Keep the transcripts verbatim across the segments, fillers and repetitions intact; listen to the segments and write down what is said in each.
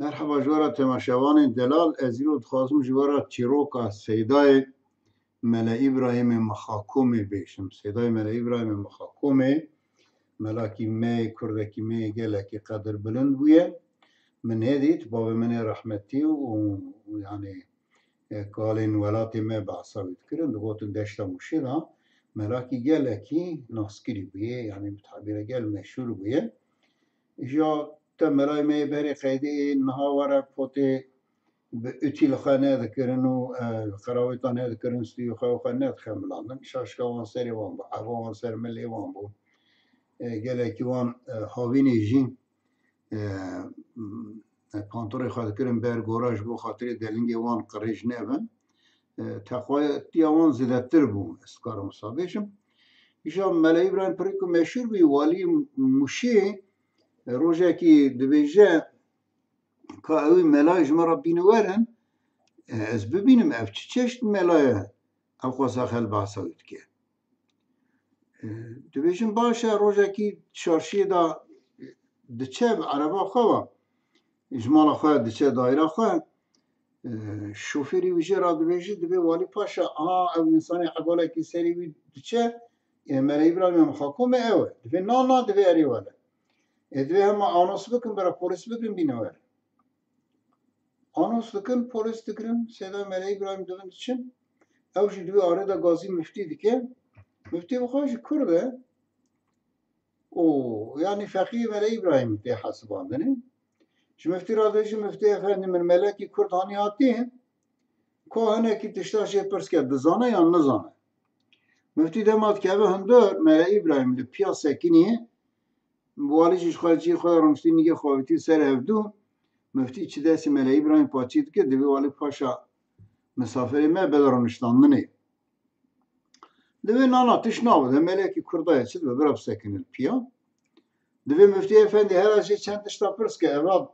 Merheba ji we re temaşevanên delal, ez îro dixwazim ji we re çîroka Seydayê Mele Îbrahîmê Mexakomê bêjim. Seydayê Mele Îbrahîmê Mexakomê, melakî me yê, kurdekî me yê gelekî qedirbilind bûye. Min hê dît, bavê min ê rehmetî û, û, yanî, e, kalên welatê me behsa wî dikirin, digotin Deşta Mûşê de melakî gelekî naskirî bûye, yanî bi tabîra gel meşhûr bûye. Îja te melayê me yê berê qeydê niha were potê bi utîl xwe nedikirin û, e, qerawêta nedikirin, stûyê xwe û xwe nedixemilandin. Şaşka wan serê wan bû, eva wan ser milê wan bû. E, gelekî wan, e, havînê jî, e, m-, e, pantorê xwe dikirin ber gora ji bo xatirê delingê wan qirêj nebin. E, teqwayetiya wan zêdetir bû, ez karim wisa bêjim. Îja Mele Îbrahîm pirî ku meşhûr bû, walî Mûşê, e, rojekî dibêje, ka ew ê melayê ji me re bîne werin, e, ez bibînim ev çi çeşt mela ye, ew qasa xel behsa wî dike. E, dibêjin baş e, rojekî çarşiyê de diçe bi ereba xwe ve, ji mala xwe diçe daîra xwe, e, şofêrî wî jê re dibêje, dibê Walî Paşa, aha ew însanê hevalekî serê wî diçe, e, Mele Îbrahîmê Mexakomê ew e. Dibê na, na, dibê erê wele. Ê, divê hema anos bikin, bira polîs bikin, bîne wer. Anos dikin, polîs digirin, Seyda Mele Îbrahîm dibin diçin. Ew jî divê arê de gazî miftî dike. Miftî bi xwe jî kurd e. Û, yanî feqî Mele Îbrahîm tê hesibandinê. Ji miftî re dibêjin, miftî efendî, min melekî kurd hanî hatiye. Ka hinekî tişta jê pirs ke, dizane yan nizane? Miftî dema dikeve hundir, Mele Îbrahîm li piya sekiniye, walî jî ji xwe cihê xwe de rûniştî, nîgê xwe avêtî ser hevdû. Miftî çi destî Mele Îbrahîm paçî dike, divê Walî Paşa misafirê me bide rûniştandinê. Divê na, na, tişt nabe, de melekî kurda ye, çi dibe, bira bisekine li piya. Divê miftî efendî hera jê çend tişta pirs ke, eva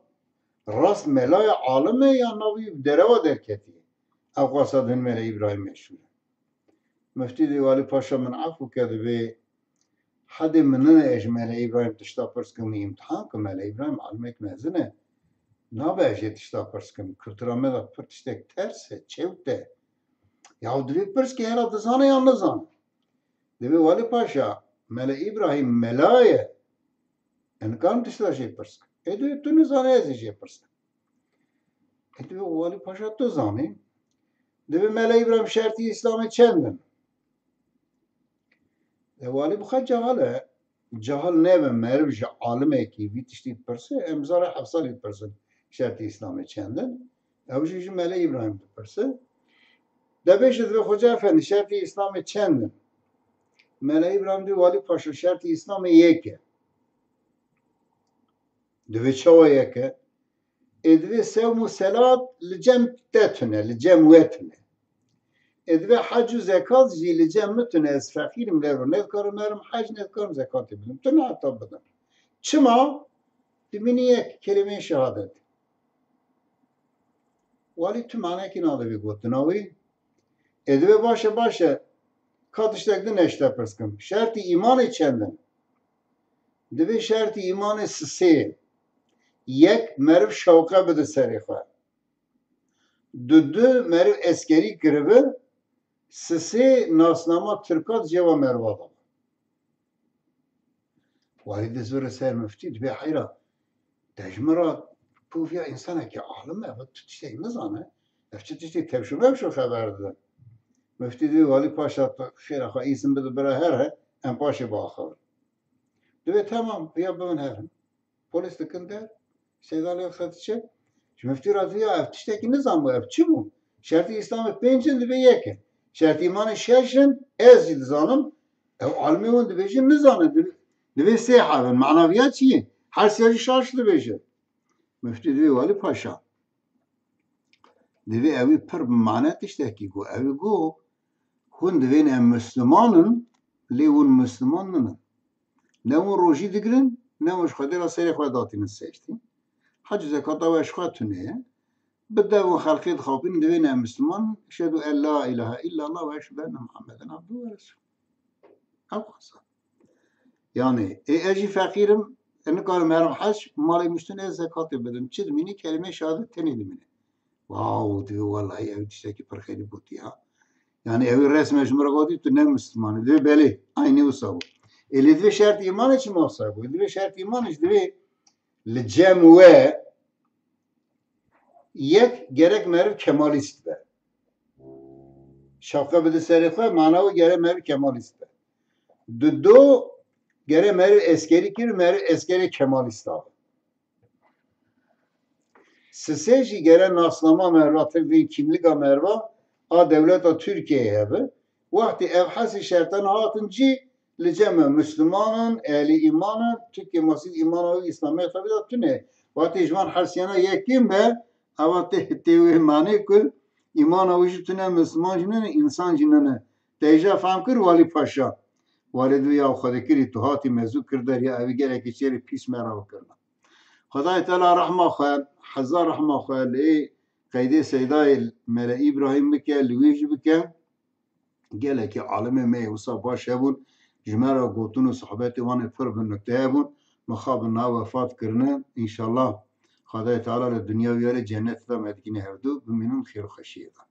rast mela ye, alim e, ya navî derewa derketiye? Ew qasa din Mele Îbrahîm meşhûr e. Miftî dê Walî Paşa, min efû ke, divê hedê min nine ez ji Mele Îbrahîm tişta pirs kim, îmtihan kim, Mele Îbrahîm alimek mezin e. Nabe ez jê tişta pirs kim. Kultura me de pir tiştek ters e, çewt e. Ya divê pirs ke hela dizane yan nizane. Divê Walî Paşa, Mele Îbrahîm mela ye. Ez nikarim tişta jê pirs kim. Ê divê tu nizane ez ê jê pirs kim. Ê divê Walî Paşa tu zanî. Divê Mele Îbrahîm şertî Îslamê çend in? E, Walî bi xwe cahil e. Cahil nebe, meriv ji alimekî vî tiştî dipirse, em zara heft salî dipirsin şertî Îslamê çend in. Ew jî ji Mele Îbrahîm dipirse. Dibêje, divê Xoca Efendî şertî Îslamê çend in? Mele Îbrahîm dê Walî Paşa şertî Îslamê yek e. Divê çawa yek e? Ê divê sewm û selat li cem te tune, li cem we tune. Ê divê hec û zekat jî li cem min tune, ez feqîrim, lê nedikarim herim hec, nedikarim zekatê bidim. Tune heta bidim. Çima? Dimînî yek kelîmeyê şehadet. Walî tu manekî nadivê gotina wî. Ê divê baş e, baş e. Ka tiştek din ez ji te pirs kim. Şertî îmanê çend in? Divê şertî îmanê sisê. Yek, meriv şewqe bide serê xwe. Du, du, meriv eskerî kiribi, sisê nasnama tirka di cêva meriva de. Walî dizvire ser miftî, dibê heyra. Te ji min re poviya însanekî alim e, ev tu tiştek nizane. Ev çi tiştê tevşo mevşo xeber dide. Miftî dibê Walî Paşa, tu xêra xwe îzin bide bira here, em paşê biaxivin. Dibê temam, viya bibin herin. Polîs dikin der, Seyda lê xwe diçe. Ji miftî re diya ev tiştekî nizanbû, ev çi bû? Şertî Îslamê pênc in, divê yek in. Şertî îmanê şeş in, ez jî dizanim. Ew alimê hûn dibêjin nizane, div-, divê sê hebin. Mana viya çi ye? Her sê jî şaş dibêje. Miftî divê Walî Paşa. Divê ewî pir bi mane tiştekî got. Ewî got, hûn divên em Misliman in, lê hûn Misliman ninin. Ne hûn rojî digirin, ne hûn ji Xwedê re serê xwe datînin secdê. Hec û zekata we ji xwe tune ye. Bi dev û xelqê dixapînin, divên em Misliman in. Eşhedû en la îlahe îllallah ve eşhedû enne Muhammeden abdû ve resûl. Ew qasa. Yanî, ê, ez jî feqîr im, E, nikarim herim heş, malê min ji tu ne zekatê bidim. Çi dimîne? Kelîmê şehadet tenê dimîne. Wow, divê wellahî ew tiştekî pir xêrî gotiye ha. Yani ew resme ji min re gotî tu ne Müslüman î. Divê belê, aynî wisa bû. Ê lê divê şert îmanê çi mafsay bû? Divê şert îmanê jî divê li cem we yek gerek meriv kemalîst be. Şapka bide serê xwe, mana wê gerek meriv kemalîst be. Dudo gerek meriv eskerî kir, meriv eskerê kemalîst be. Sisê jî gere nasnama merva, tirvên kîmlika merva a dewleta Tirkiyeyê hebe. Wextê ev hesî şertan hatin cî, li cem me Müslümanan, ehlî îmanan, Tirkiye masîl îmana û Îslamiyet tabi da tune. Wextê ji van hersiyana yekîn be, ewa tê, tê wê manê ku îmana wî jî tune, Müslüman jî nene, însan jî nene. Te îja fehm kir Walî Paşa. Walê dû ya xwedekirî tu hatî mezû kir der ya evî gelekî çêrê pîs me re kirina. Xwedayê Teala rehma xwe, heza rehma xwe li qeydê Seydayê Mele Îbrahîm bike, li wî jî bike. Gelekî alimê me yê wisa baş hebûn, ji me re gotin û sohbetê wan ê pir bi nukte hebûn. Mixabin na wefat kirine, înşallah Xwedayê Teala li dinya wî re cennet de me dikine hevdu, bimînin xêr û xweşiyê de.